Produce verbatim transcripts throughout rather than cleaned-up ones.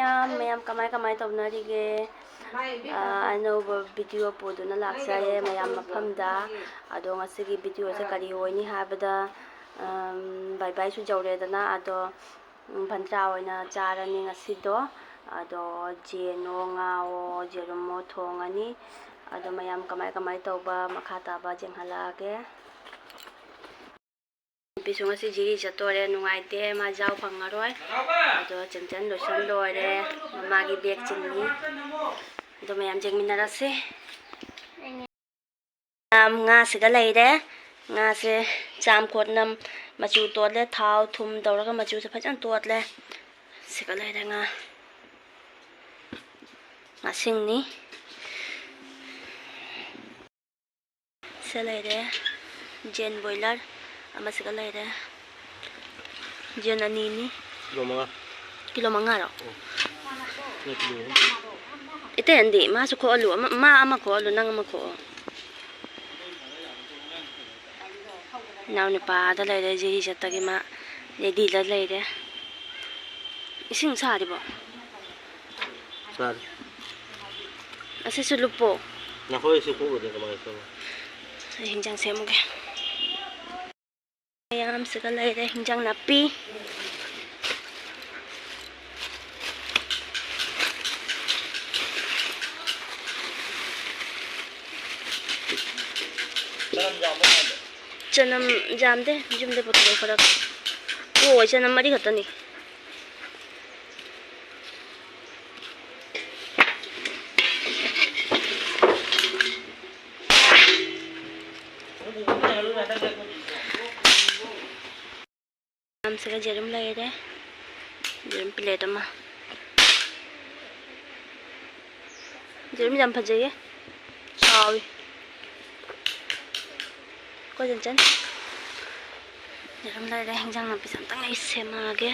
ꯃꯌꯥꯝ, ꯃꯌꯥꯝ ꯀꯃꯥꯏ ꯀꯃꯥꯏ ꯇꯧꯅꯔꯤꯒꯦ? ꯑꯥ, ꯑꯅꯧꯕ video ꯄꯨꯗꯨꯅ ꯂꯥꯛꯆꯔꯦ ꯃꯌꯥꯝ ꯃꯐꯝꯗ꯫ ꯑꯗꯣ ꯉꯁꯤꯒꯤ videoꯁꯦ ꯀꯔꯤ ꯑꯣꯏꯅꯤ ꯍꯥꯏꯕꯗ, ꯑꯝ, ꯕꯥꯏ ꯕꯥꯏꯁꯨ ꯌꯧꯔꯦꯗꯅ꯫ ꯑꯗꯣ, ꯎꯝ, ꯐꯟꯇ꯭ꯔꯥ ꯑꯣꯏꯅ ꯆꯥꯔꯅꯤ ꯉꯁꯤꯗꯣ꯫ ꯑꯗꯣ ꯌꯦꯟꯑꯣ, ꯉꯥꯑꯣ, ꯌꯦꯔꯨꯝꯑꯣ ꯊꯣꯡꯉꯅꯤ꯫ ꯑꯗꯣ ꯃꯌꯥꯝ ꯀꯃꯥꯏ ꯀꯃꯥꯏ ꯇꯧꯕ ꯃꯈꯥ ꯇꯥꯕ ꯌꯦꯡꯍꯜꯂꯛꯑꯒꯦ꯫ ꯅꯨꯄꯤꯁꯨ ꯉꯁꯤ ꯖꯤꯔꯤ ꯆꯠꯇꯣꯔꯦ, ꯅꯨꯡꯉꯥꯏꯇꯦ, ꯃꯥ ꯌꯥꯎ ꯐꯪꯉꯔꯣꯏ꯫ ꯑꯗꯣ ꯆꯟꯆꯟ ꯂꯣꯏꯁꯟ ꯂꯣꯏꯔꯦ, ꯃꯃꯥꯒꯤ bag ꯆꯤꯡꯉꯤ꯫ ꯑꯗꯣ ꯃꯌꯥꯝ ꯌꯦꯡꯃꯤꯟꯅꯔꯁꯤ꯫ ꯃꯌꯥꯝ, ꯉꯥꯁꯤꯒ ꯂꯩꯔꯦ꯫ ꯉꯥꯁꯦ ꯆꯥꯝ ꯈꯣꯠꯅ ꯃꯆꯨ ꯇꯣꯠꯂꯦ, ꯊꯥꯎ ꯊꯨꯝ ꯇꯧꯔꯒ ꯃꯆꯨꯁꯦ ꯐꯖꯅ ꯇꯣꯠꯂꯦ꯫ ꯁꯤꯒ ꯂꯩꯔꯦ ꯉꯥ꯫ ꯉꯥꯁꯤꯡꯅꯤ꯫ ꯁꯤ ꯂꯩꯔꯦ꯫ ꯌꯦꯟ broiler ꯑꯃꯁꯤꯒ ꯂꯩꯔꯦ꯫ ꯌꯦꯟ ꯑꯅꯤꯅꯤ꯫ ꯀꯤꯂꯣ ꯃꯉꯥ꯫ ꯀꯤꯂꯣ ꯃꯉꯥꯔꯣ? ꯎꯝ꯫ ꯅꯠꯇꯦ, ꯀꯤꯂꯣ ꯑꯍꯨꯝ꯫ ꯏꯇꯩ ꯑꯟꯗꯤ, ꯃꯥꯁꯨ ꯈꯣꯛꯍꯜꯂꯨ꯫ ꯑꯃ, ꯃꯥ ꯑꯃ ꯈꯣꯛꯍꯜꯂꯨ, ꯅꯪ ꯑꯃ ꯈꯣꯛꯑꯣ꯫ ꯏꯅꯥꯎ ꯅꯨꯄꯥꯗ ꯂꯩꯔꯦ, ꯖꯤꯔꯤ ꯆꯠꯇꯒꯤ ꯃꯥ readyꯗ ꯂꯩꯔꯦ꯫ ꯏꯁꯤꯡ ꯁꯥꯔꯤꯕꯣ? ꯁꯥꯔꯤ꯫ ꯑꯁꯤꯁꯨ ꯂꯨꯞꯄꯣ꯫ ꯅꯈꯣꯏ ꯁꯤ ꯈꯣꯛꯎꯔꯗꯤ ꯀꯃꯥꯏꯅ ꯇꯧꯕ? ꯑꯩ ꯍꯤꯟꯖꯥꯡ ꯁꯦꯝꯃꯨꯒꯦ꯫ ꯃꯌꯥꯝꯁꯤꯒ ꯂꯩꯔꯦ ꯍꯤꯟꯖꯥꯡ ꯅꯥꯄꯤ꯫ ꯆꯅꯝ ꯌꯥꯝꯗꯦ, ꯌꯨꯝꯗ ꯄꯨꯊꯣꯛꯑꯦ ꯈꯔ꯫ ꯑꯣ, ꯆꯅꯝ ꯃꯔꯤ ꯈꯛꯇꯅꯤ꯫ ꯌꯥꯝꯁꯤꯒ ꯌꯦꯔꯨꯝ ꯂꯩꯔꯦ꯫ ꯌꯦꯔꯨꯝ plate ꯑꯃ꯫ ꯌꯦꯔꯨꯝ ꯌꯥꯝ ꯐꯖꯩꯌꯦ꯫ ꯆꯥꯎꯏ꯫ ꯀꯣ ꯆꯟꯆꯟ꯫ ꯌꯦꯔꯨꯝ ꯂꯩꯔꯦ꯫ ꯍꯤꯟꯖꯥꯡ ꯅꯥꯄꯤꯁꯦ ꯑꯝꯇꯪ ꯑꯩ ꯁꯦꯝꯃꯛꯑꯒꯦ꯫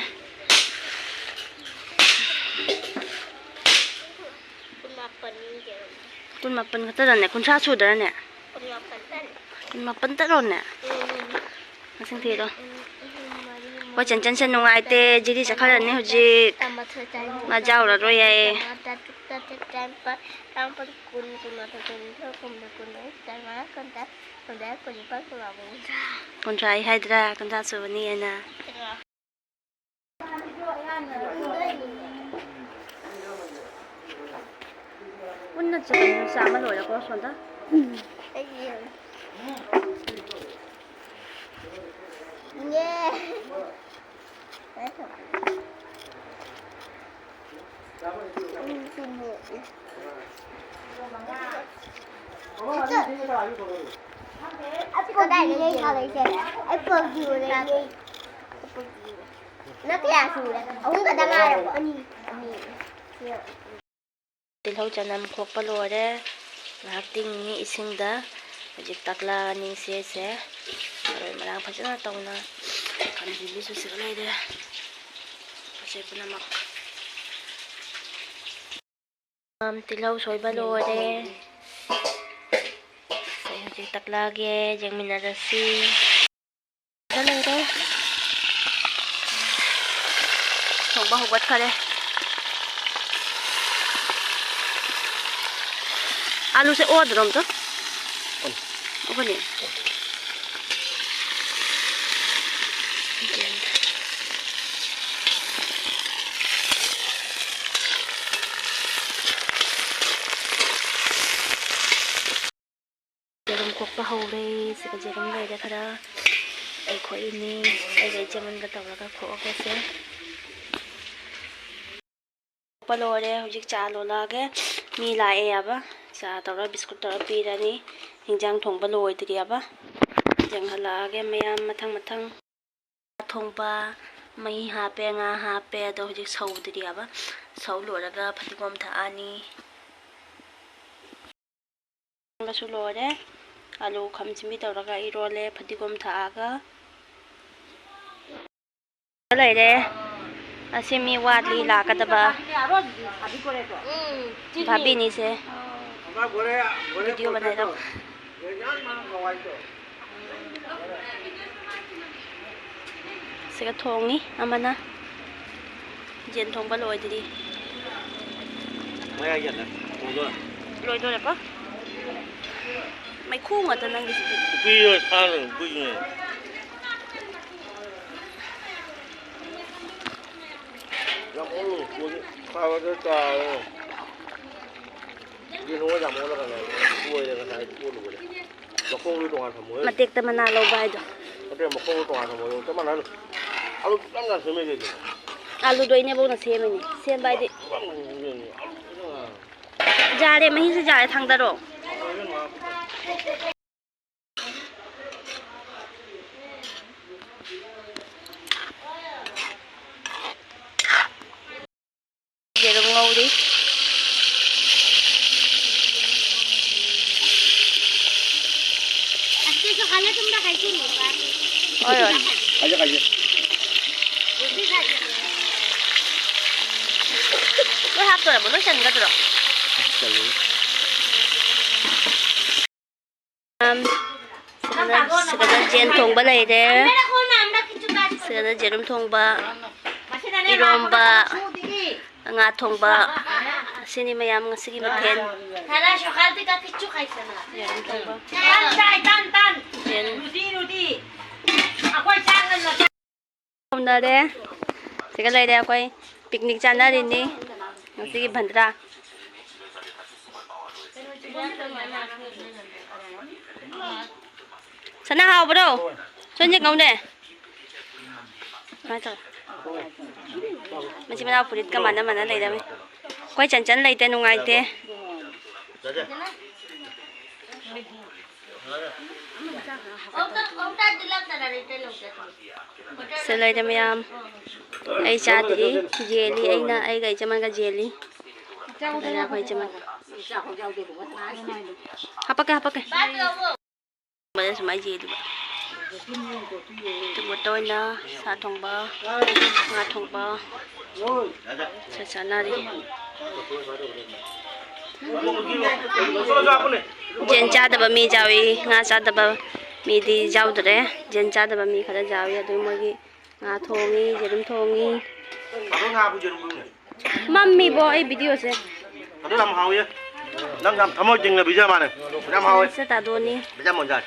ꯀꯨꯟꯃꯥꯄꯟ ꯈꯛꯇꯗꯅꯦ? ꯀꯨꯟꯊ꯭ꯔꯥ ꯁꯨꯗ꯭ꯔꯅꯦ? ꯀꯨꯟꯃꯥꯄꯟ ꯇꯔꯣꯅꯦ? ꯃꯁꯤꯡ ꯊꯤꯔꯣ꯫ ꯑꯩꯈꯣꯏ ꯆꯟꯆꯟꯁꯦ ꯅꯨꯡꯉꯥꯏꯇꯦ, ꯖꯤꯔꯤ ꯆꯠꯈ꯭ꯔꯅꯤ ꯍꯧꯖꯤꯛ꯫ ꯃꯥ ꯌꯥꯎꯔꯔꯣꯏ ꯍꯥꯏꯌꯦ꯫ ꯇꯔꯥꯃꯥꯄꯜ, ꯀꯨꯟ, ꯀꯨꯟꯃꯥꯊꯣꯏ, ꯀꯨꯟꯅꯤꯊꯣꯏ, ꯍꯨꯝꯐꯨꯇꯔꯨꯛ, ꯍꯨꯝꯐꯨꯇꯔꯦꯠ, ꯀꯨꯟꯅꯤꯄꯥꯜ, ꯀꯨꯟꯃꯥꯄꯜ, ꯀꯨꯟꯃꯔꯤ, ꯀꯨꯟꯇꯔꯨꯛ, ꯀꯨꯟꯇꯔꯦꯠ, ꯀꯨꯟꯅꯤꯄꯥꯜ, ꯀꯨꯟꯃꯥꯄꯜ, ꯀꯨꯟꯊ꯭ꯔꯥ꯫ ꯀꯨꯟꯊ꯭ꯔꯥ ꯑꯩ ꯍꯥꯏꯗ꯭ꯔꯥ? ꯀꯨꯟꯊ꯭ꯔꯥ ꯁꯨꯕꯅꯤ ꯍꯥꯏꯅ꯫ ꯄꯨꯟꯅ ꯆꯥ-, ꯆꯥꯝꯃ ꯂꯣꯏꯔꯦꯀꯣ ꯁꯣꯝꯗ꯫ ꯏꯅꯦ꯫ ꯀꯗꯥꯏꯗꯒꯤ ꯂꯩꯁꯦ? ꯑꯩ ꯄꯣꯛꯀꯤ ꯑꯣꯏꯔꯦ꯫ ꯅꯪ ꯀꯌꯥ ꯁꯨꯔꯦ? ꯑꯍꯨꯝ ꯈꯛꯇ ꯉꯥꯏꯔꯕꯣ? ꯑꯅꯤ꯫ ꯑꯅꯤ꯫ ꯇꯤꯜꯍꯧ ꯆꯅꯝ ꯈꯣꯛꯄ ꯂꯣꯏꯔꯦ꯫ ꯉꯥꯏꯍꯥꯛ ꯇꯤꯡꯉꯤ ꯏꯁꯤꯡꯗ꯫ ꯍꯧꯖꯤꯛ ꯇꯥꯛꯂꯛꯑꯅꯤ ꯁꯦꯁꯦ꯫ ꯃꯔꯣꯏ ꯃꯔꯥꯡ ꯐꯖꯅ ꯇꯧꯅ ꯊꯝꯖꯤꯜꯂꯤ ꯁꯨꯁꯤꯒ ꯂꯩꯔꯦ꯫ ꯄꯣꯠ ꯆꯩ ꯄꯨꯝꯅꯃꯛ꯫ ꯇꯤꯜꯍꯧ ꯁꯣꯏꯕ ꯂꯣꯏꯔꯦ꯫ ꯑꯩ ꯍꯧꯖꯤꯛ ꯇꯛꯂꯛꯑꯒꯦ, ꯌꯦꯡꯃꯤꯟꯅꯔꯁꯤ꯫ ꯂꯩꯔꯦ꯫ ꯊꯣꯡꯕ ꯍꯧꯒꯠꯈꯔꯦ꯫ ꯑꯥꯂꯨꯁꯦ ꯑꯣꯗ꯭ꯔꯣ ꯑꯝꯇ? ꯑꯣꯅꯤ꯫ ꯌꯦꯔꯨꯝ ꯈꯣꯛꯄ ꯍꯧꯔꯦ꯫ ꯁꯤꯒ ꯌꯦꯔꯨꯝ ꯂꯩꯔꯦ ꯈꯔ꯫ ꯑꯩ ꯈꯣꯛꯏꯅꯤ꯫ ꯑꯩꯒ ꯏꯆꯦꯃꯟꯒ ꯇꯧꯔꯒ ꯈꯣꯛꯑꯒꯦꯁꯦ꯫ ꯈꯣꯛꯄ ꯂꯣꯏꯔꯦ꯫ ꯍꯧꯖꯤꯛ ꯆꯥ ꯂꯣꯜꯂꯛꯑꯒꯦ꯫ ꯃꯤ ꯂꯥꯛꯑꯦ ꯍꯥꯏꯕ꯫ ꯆꯥ ꯇꯧꯔ ꯕꯤꯁꯀꯨꯠ ꯇꯧꯔ ꯄꯤꯔꯅꯤ꯫ ꯍꯤꯟꯖꯥꯡ ꯊꯣꯡꯕ ꯂꯣꯏꯗ꯭ꯔꯤ ꯍꯥꯏꯕ꯫ ꯌꯦꯡꯍꯜꯂꯛꯑꯒꯦ ꯃꯌꯥꯝ ꯃꯊꯪ ꯃꯊꯪ꯫ ꯊꯣꯡꯕ ꯃꯍꯤ ꯍꯥꯞꯄꯦ, ꯉꯥ ꯍꯥꯞꯄꯦ, ꯑꯗꯣ ꯍꯧꯖꯤꯛ ꯁꯧꯗ꯭ꯔꯤ ꯍꯥꯏꯕ꯫ ꯁꯧ ꯂꯣꯏꯔꯒ ꯐꯗꯤꯒꯣꯝ ꯊꯥꯛꯑꯅꯤ꯫ ꯏꯔꯣꯟꯕꯁꯨ ꯂꯣꯏꯔꯦ꯫ ꯑꯂꯨ ꯈꯥꯃꯦꯟ ꯑꯁꯤꯟꯕꯤ ꯇꯧꯔꯒ ꯏꯔꯣꯜꯂꯦ, ꯐꯗꯤꯒꯣꯝ ꯊꯥꯛꯑꯒ꯫ ꯂꯩꯔꯦ꯫ ꯑꯁꯤ ꯃꯤ ꯋꯥꯠꯂꯤ ꯂꯥꯛꯀꯗꯕ꯫ ꯎꯝ, ꯆꯤꯅꯤ꯫ ꯚꯥꯕꯤꯅꯤꯁꯦ꯫ ꯚꯤꯗꯤꯑꯣ ꯕꯅꯥꯏꯔꯣ꯫ ꯁꯤꯒ ꯊꯣꯡꯉꯤ ꯑꯃꯅ꯫ ꯌꯦꯟ ꯊꯣꯡꯕ ꯂꯣꯏꯗ꯭ꯔꯤ꯫ ꯃꯌꯥꯏ ꯌꯦꯜꯂꯦ꯫ ꯊꯣꯡꯗꯣꯏꯔꯣ? ꯂꯣꯏꯗꯣꯔꯦꯀꯣ꯫ ꯃꯩꯈꯨ ꯉꯥꯛꯇ ꯅꯪꯒꯤꯁꯤꯗꯤ꯫ ꯎꯄꯤꯔꯣ, ꯁꯥꯔꯣ, ꯎꯄꯤꯅꯦ꯫ ꯌꯥꯝ ꯑꯣꯜꯂꯨ, ꯀꯣꯟ ꯁꯥꯕꯗ ꯇꯥꯔꯦ꯫ ꯌꯦꯟ ꯌꯥꯝ ꯑꯣꯜꯂꯒꯅꯦ, ꯂꯣꯏꯔꯦ ꯉꯁꯥꯏ ꯑꯣꯜꯂꯨꯕꯅꯦ꯫ ꯃꯈꯣꯡꯗꯣ ꯇꯣꯉꯥꯟ ꯊꯝꯃꯣ ꯍꯦ꯫ ꯃꯇꯦꯛꯇ ꯃꯅꯥ ꯂꯧꯕ ꯍꯥꯏꯗꯣ꯫ ꯅꯠꯇꯦ, ꯃꯈꯣꯡꯗꯣ ꯇꯣꯉꯥꯟ ꯊꯝꯃꯣ, ꯆꯞ ꯃꯥꯟꯅꯍꯜꯂꯨ꯫ ꯑꯂꯨ ꯆꯞ ꯃꯥꯟꯅ ꯁꯦꯝꯃꯦ ꯀꯩꯅꯣ꯫ ꯑꯂꯨꯗꯣ ꯏꯅꯦꯕꯣꯛꯅ ꯁꯦꯝꯃꯤꯅꯦ꯫ ꯁꯦꯝꯕ ꯍꯥꯏꯗꯤ꯫ ꯆꯞ ꯃꯥꯟꯅ ꯁꯦꯝꯃꯦ ꯀꯩꯅꯣ꯫ ꯑꯂꯨ ꯆꯞ ꯃꯥꯟꯅ꯫ ꯌꯥꯔꯦ, ꯃꯍꯤꯁꯦ ꯌꯥꯔꯦ, ꯊꯥꯡꯗꯔꯣ꯫ ꯌꯦꯔꯨꯝ ꯉꯧꯔꯤ꯫ ꯑꯁꯤꯁꯨ ꯍꯥꯟꯅ ꯇꯨꯝꯕ ꯍꯥꯏꯁꯤꯅꯤ꯫ ꯍꯣꯏ, ꯍꯣꯏ꯫ ꯀꯥꯏꯖꯦ, ꯀꯥꯏꯖꯦ꯫ ꯂꯣꯏ ꯍꯥꯞꯇꯣꯔꯕꯣ? ꯂꯣꯏ ꯆꯟꯒꯗ꯭ꯔꯣ? ꯆꯜꯂꯦ꯫ ꯑꯝ, ꯁꯤꯗꯅ, ꯁꯤꯗꯅ ꯌꯦꯟ ꯊꯣꯡꯕ ꯂꯩꯔꯦ꯫ ꯁꯤꯗꯅ ꯌꯦꯔꯨꯝ ꯊꯣꯡꯕ, ꯏꯔꯣꯝꯕ, ꯉꯥ ꯊꯣꯡꯕ꯫ ꯑꯁꯤꯅꯤ ꯃꯌꯥꯝ ꯉꯁꯤꯒꯤ ꯃꯊꯦꯜ꯫ ꯌꯦꯔꯨꯝ ꯊꯣꯡꯕ꯫ ꯌꯦꯟ꯫ ꯍꯧꯅꯔꯦ꯫ ꯁꯤꯒ ꯂꯩꯔꯦ, ꯑꯩꯈꯣꯏ ꯄꯤꯛꯅꯤꯛ ꯆꯥꯅꯔꯤꯅꯤ ꯉꯁꯤꯒꯤ ꯚꯟꯗ꯭ꯔꯥ꯫ ꯁꯅꯥ ꯍꯥꯎꯕ꯭ꯔꯣ? ꯁꯣꯟꯁꯦ ꯀꯧꯅꯦ꯫ ꯁꯨꯃꯥꯏꯅ ꯇꯧꯔꯦ꯫ ꯃꯆꯤꯟ ꯃꯅꯥꯎ ꯐꯨꯔꯤꯠꯀ ꯃꯥꯟꯅ ꯃꯥꯟꯅ ꯂꯩꯔꯝꯃꯤ꯫ ꯑꯩꯈꯣꯏ ꯆꯟꯆꯟ ꯂꯩꯇꯦ, ꯅꯨꯡꯉꯥꯏꯇꯦ꯫ ꯁꯤ ꯂꯩꯔꯦ ꯃꯌꯥꯝ꯫ ꯑꯩ ꯆꯥꯗ꯭ꯔꯤ꯫ ꯌꯦꯜꯂꯤ ꯑꯩꯅ, ꯑꯩꯒ ꯏꯆꯦꯃꯟꯒ ꯌꯦꯜꯂꯤ꯫ ꯑꯗꯨꯅ ꯑꯩꯈꯣꯏ ꯏꯆꯦꯃꯟ꯫ ꯍꯥꯄꯛꯀꯦ, ꯍꯥꯄꯛꯀꯦ꯫ ꯁꯨꯃꯥꯏꯅ ꯌꯦꯜꯂꯤꯕ꯫ ꯇꯨꯃꯣꯠꯇ ꯑꯣꯏꯅ ꯁꯥ ꯊꯣꯡꯕ, ꯉꯥ ꯊꯣꯡꯕ꯫ ꯆꯥꯛ ꯆꯥꯅꯔꯤ꯫ ꯌꯦꯟ ꯆꯥꯗꯕ ꯃꯤ ꯌꯥꯎꯏ, ꯉꯥ ꯆꯥꯗꯕ ꯃꯤꯗꯤ ꯌꯥꯎꯗ꯭ꯔꯦ꯫ ꯌꯦꯟ ꯆꯥꯗꯕ ꯃꯤ ꯈꯔ ꯌꯥꯎꯏ, ꯑꯗꯨ ꯃꯣꯏꯒꯤ ꯉꯥ ꯊꯣꯡꯉꯤ, ꯌꯦꯔꯨꯝ ꯊꯣꯡꯉꯤ꯫ ꯃꯝꯃꯤꯕꯣ ꯑꯩ videoꯁꯦ꯫ ꯑꯗꯨ ꯌꯥꯝ ꯍꯥꯎꯋꯤ꯫ ꯅꯪ ꯌꯥꯝ ꯊꯃꯣꯏ ꯇꯤꯡꯅ ꯄꯤꯖ ꯃꯥꯜꯂꯦ꯫ ꯌꯥꯝ ꯍꯥꯎꯋꯦ꯫ ꯁꯦ ꯇꯥꯗꯣꯅꯤ꯫ ꯄꯤꯖ ꯃꯣꯟꯖꯥ꯫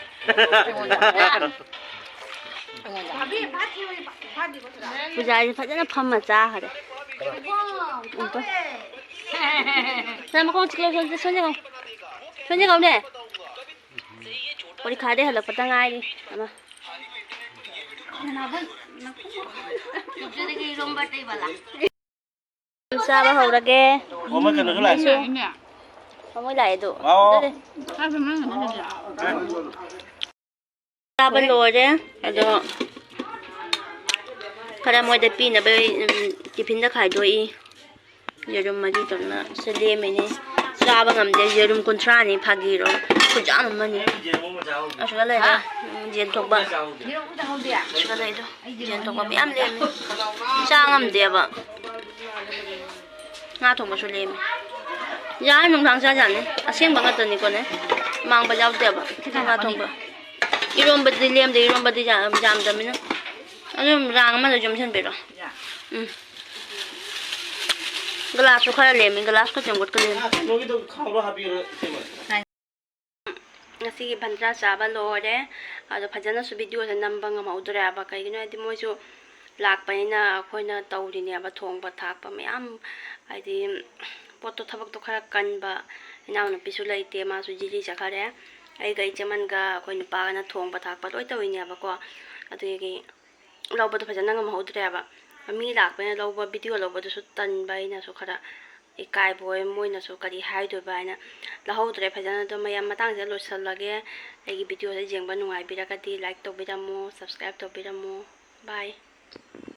ꯄꯨꯖꯥꯔꯤ ꯐꯖꯅ ꯐꯝꯃ ꯆꯥꯈꯔꯦ꯫ ꯑꯝꯇ꯫ ꯁꯦ ꯃꯈꯣꯡ ꯆꯤꯛꯂ ꯁꯣꯟꯁꯦ, ꯁꯣꯟꯁꯦ ꯀꯧ꯫ ꯁꯣꯟꯁꯦ ꯀꯧꯅꯦ꯫ ꯄꯔꯤꯈꯥꯗꯩ ꯍꯜꯂꯛꯄꯇ ꯉꯥꯏꯔꯤ ꯑꯃ꯫ ꯆꯥꯕ ꯍꯧꯔꯒꯦ꯫ ꯑꯣ, ꯃꯣꯏ ꯀꯩꯅꯣꯁꯨ ꯂꯥꯛꯑꯦ꯫ ꯃꯃꯣꯏ ꯂꯥꯛꯑꯦ ꯑꯗꯨ꯫ ꯑꯣ꯫ ꯑꯗꯨꯗꯤ ꯆꯥꯕ ꯂꯣꯏꯔꯦ꯫ ꯑꯗꯣ ꯈꯔ ꯃꯣꯏꯗ ꯄꯤꯅꯕ, ꯎꯝ, tiffinꯗ ꯈꯥꯏꯗꯣꯛꯏ꯫ ꯌꯦꯔꯨꯝ ꯃꯔꯤ ꯇꯧꯅ ꯁꯤ ꯂꯦꯝꯃꯤꯅꯤ꯫ ꯆꯥꯕ ꯉꯝꯗꯦ꯫ ꯌꯦꯔꯨꯝ ꯀꯨꯟꯊ꯭ꯔꯥꯅꯤ꯫ ꯐꯥꯒꯤꯔꯣ? ꯈꯨꯌꯥꯝ ꯑꯃꯅꯤ꯫ ꯑꯁꯤꯗ ꯂꯩꯔꯦ꯫ ꯎꯝ, ꯌꯦꯟ ꯊꯣꯛꯄ꯫ ꯑꯁꯤꯗ ꯂꯩꯗꯣ꯫ ꯌꯦꯟ ꯊꯣꯛꯄ ꯃꯌꯥꯝ ꯂꯦꯝꯃꯤ꯫ ꯆꯥ ꯉꯝꯗꯦꯕ꯫ ꯉꯥ ꯊꯣꯡꯕꯁꯨ ꯂꯦꯝꯃꯤ꯫ ꯌꯥꯔꯦ, ꯅꯨꯡꯗꯥꯡ ꯆꯥ ꯌꯥꯅꯤ꯫ ꯑꯁꯦꯡꯕ ꯉꯥꯛꯇꯅꯤꯀꯣꯅꯦ꯫ ꯃꯥꯡꯕ ꯌꯥꯎꯗꯦꯕ꯫ ꯉꯥ ꯊꯣꯡꯕ꯫ ꯏꯔꯣꯝꯕꯗꯤ ꯂꯦꯝꯗꯦ꯫ ꯏꯔꯣꯝꯕꯗꯤ ꯌꯥꯝ-, ꯌꯥꯝꯗꯕꯅꯤꯅ꯫ ꯑꯗꯨꯝ ꯔꯥꯡ ꯑꯃꯗ ꯌꯣꯝꯁꯤꯟꯕꯤꯔꯣ꯫ ꯎꯝ꯫ ꯒ꯭ꯂꯥꯁꯁꯨ ꯈꯔ ꯂꯦꯝꯃꯤ꯫ ꯒ꯭ꯂꯥꯁꯀ ꯆꯦꯡꯒꯨꯠꯀ ꯂꯦꯝꯃꯤ꯫ ꯉꯁꯤꯒꯤ ꯚꯟꯗ꯭ꯔꯥ ꯆꯥꯕ ꯂꯣꯏꯔꯦ꯫ ꯑꯗꯣ ꯐꯖꯅꯁꯨ videoꯁꯦ ꯅꯝꯕ ꯉꯝꯍꯧꯗ꯭ꯔꯦꯕ꯫ ꯀꯩꯒꯤꯅꯣ ꯍꯥꯏꯗꯤ ꯃꯣꯏꯁꯨ ꯂꯥꯛꯄꯅꯤꯅ ꯑꯩꯈꯣꯏꯅ ꯇꯧꯔꯤꯅꯦꯕ ꯊꯣꯡꯕ ꯊꯥꯛꯄ ꯃꯌꯥꯝ꯫ ꯍꯥꯏꯗꯤ ꯄꯣꯠꯇꯣ, ꯊꯕꯛꯇꯣ ꯈꯔ ꯀꯟꯕ꯫ ꯏꯅꯥꯎꯅꯨꯄꯤꯁꯨ ꯂꯩꯇꯦ, ꯃꯥꯁꯨ ꯖꯤꯔꯤ ꯆꯠꯈꯔꯦ꯫ ꯑꯩꯒ ꯏꯆꯦꯃꯟꯒ ꯑꯩꯈꯣꯏ ꯅꯨꯄꯥꯒꯅ ꯊꯣꯡꯕ ꯊꯥꯛꯄ ꯂꯣꯏ ꯇꯧꯔꯤꯅꯦꯕꯀꯣ꯫ ꯑꯗꯨꯒꯤ ꯂꯧꯕꯗꯣ ꯐꯖꯅ ꯉꯝꯍꯧꯗ꯭ꯔꯦꯕ꯫ ꯃꯤ ꯂꯥꯛꯄꯅꯤꯅ ꯂꯧꯕ, video ꯂꯧꯕꯗꯨꯁꯨ ꯇꯟꯕ ꯑꯩꯅꯁꯨ ꯈꯔ꯫ ꯏꯀꯥꯏꯕ ꯑꯣꯏ, ꯃꯣꯏꯅꯁꯨ ꯀꯔꯤ ꯍꯥꯏꯗꯣꯏꯕ ꯍꯥꯏꯅ ꯂꯧꯍꯧꯗ꯭ꯔꯦ ꯐꯖꯅ꯫ ꯑꯗꯣ ꯃꯌꯥꯝ, ꯃꯇꯥꯡꯁꯤꯗ ꯂꯣꯏꯁꯤꯜꯂꯒꯦ꯫ ꯑꯩꯒꯤ videoꯁꯦ ꯌꯦꯡꯕ ꯅꯨꯡꯉꯥꯏꯕꯤꯔꯒꯗꯤ like ꯇꯧꯕꯤꯔꯝꯃꯣ, subscribe ꯇꯧꯕꯤꯔꯝꯃꯣ꯫ Bye꯫